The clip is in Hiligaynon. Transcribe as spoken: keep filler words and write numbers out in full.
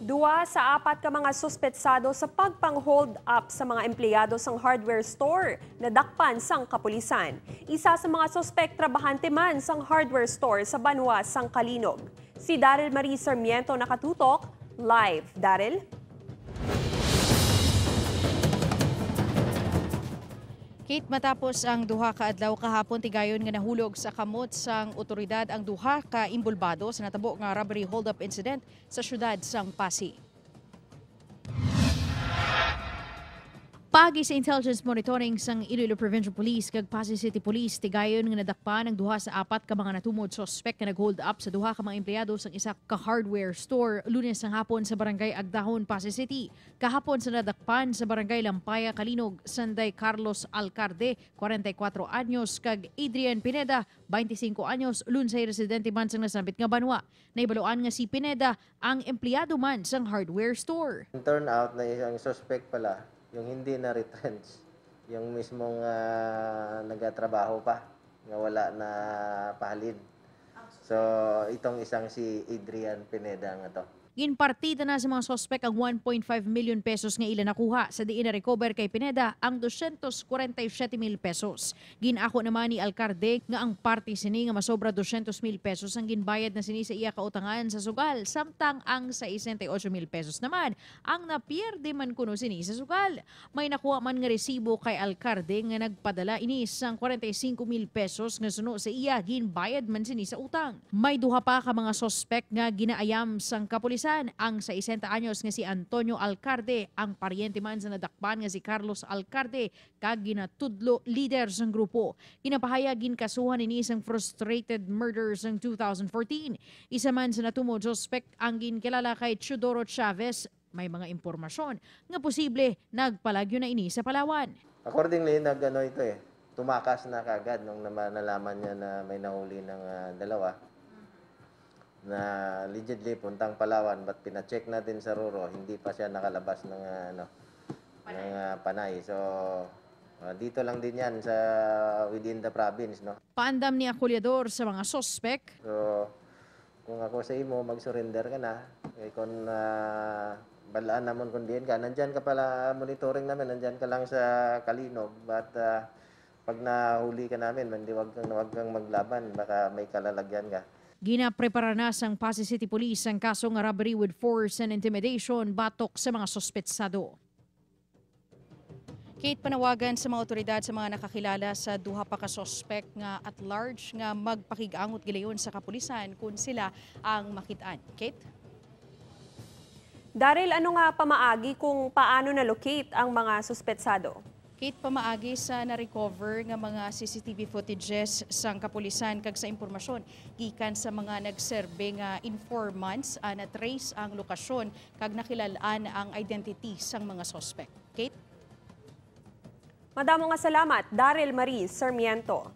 Duha sa apat ka mga suspetsado sa pagpang-hold up sa mga empleyado sang hardware store nadakpan sang kapulisan. Isa sa mga suspek trabahante man sang hardware store sa banwa sang Calinog. Si Daryl Marie Sarmiento nakatutok live. Daryl? Kate, matapos ang duha ka adlaw kahapon, tigayon nga nahulog sa kamot sang otoridad ang duha ka imbulbado sa natabo nga robbery hold-up incident sa siyudad sang Passi. Paagi sa intelligence monitoring sang Iloilo Provincial Police kag Passi City Police, tigayon nga nadakpan ang duha sa apat ka mga natumod suspek nga nag-hold up sa duha ka mga empleyado sang isa ka hardware store Lunes sang hapon sa Barangay Agdahon, Passi City. Kahapon sa nadakpan sa Barangay Lampaya, Calinog, sanday Carlos Alcarde, kwarenta y kuatro anyos, kag Adrian Pineda, baynte singko anyos, lunsay residente man sang nasambit nga banwa. Nahibaluan nga si Pineda ang empleyado man sang hardware store. Ang turnout na isang suspect pala, yung hindi na retrench, yung mismong ah, nagatrabaho pa, nga wala na pahalid. So, itong isang si Adrian Pineda nga to. Ginpartida na sa mga suspek ang one point five million pesos nga ila nakuha, sa diin na-recover kay Pineda ang dosyentos kwarenta y siyete mil pesos. Gin-ako naman ni Alcalde nga ang parte sini nga masobra dosyentos mil pesos ang ginbayad na sini sa iya kautangan sa sugal, samtang ang sesenta y ocho mil pesos naman ang napierde man kuno sini sa sugal. May nakuha man nga resibo kay Alcalde nga nagpadala ini sang kwarenta y singko mil pesos nga suno sa iya, ginbayad man sini sa utang. May duha pa ka mga suspek nga ginaayam sang kapulisan, ang sesenta anyos nga si Antonio Alcalde, ang paryente man sa nadakpan nga si Carlos Alcalde, kag ginatudlo lider sang grupo. Ginapahayag ginkasuhan ini sang frustrated murder sang two thousand fourteen. Isa man sa natumod suspek ang ginkilala kay Teodoro Chavez. May mga impormasyon nga posible nagpalagyo na ini sa Palawan. Accordingly, nag-ano ito eh, tumakas na kagad nung nama- nalaman niya na may nahuli ng ah, dalawa na allegedly puntang Palawan, but pina-check natin sa Roro, hindi pa siya nakalabas ng ah, ano, ng ah, panay. So, ah, dito lang din yan sa within the province, no? Paandam ni Aculiador sa mga suspek. So, kung ako sa imo, mag-surrender ka na. Kay kung ah, balaan namon kung diin ka, nandyan ka pala, monitoring namin, nandyan ka lang sa Calinog. But ah, pag nahuli ka namin, hindi, wag kang, wag kang maglaban, baka may kalalagyan ka. Ginaprepara na sang Passi City Police ang kaso nga robbery with force and intimidation batok sa mga suspetsado. Kate, panawagan sa mga awtoridad sa mga nakakilala sa duha pa ka suspek nga at large nga magpakig-angot gilayon sa kapulisan kon sila ang makit-an. Kate? Daryl, ano nga pamaagi kung paano na-locate ang mga suspetsado? Kate, pamaagi sa na-recover nga mga C C T V footages sang kapulisan kag sa impormasyon gikan sa mga nagserbe nga informants, ah, na-trace ang lokasyon kag nakilal-an ang identity sang mga suspek. Kate? Madamo nga salamat, Daryl Marie Sarmiento.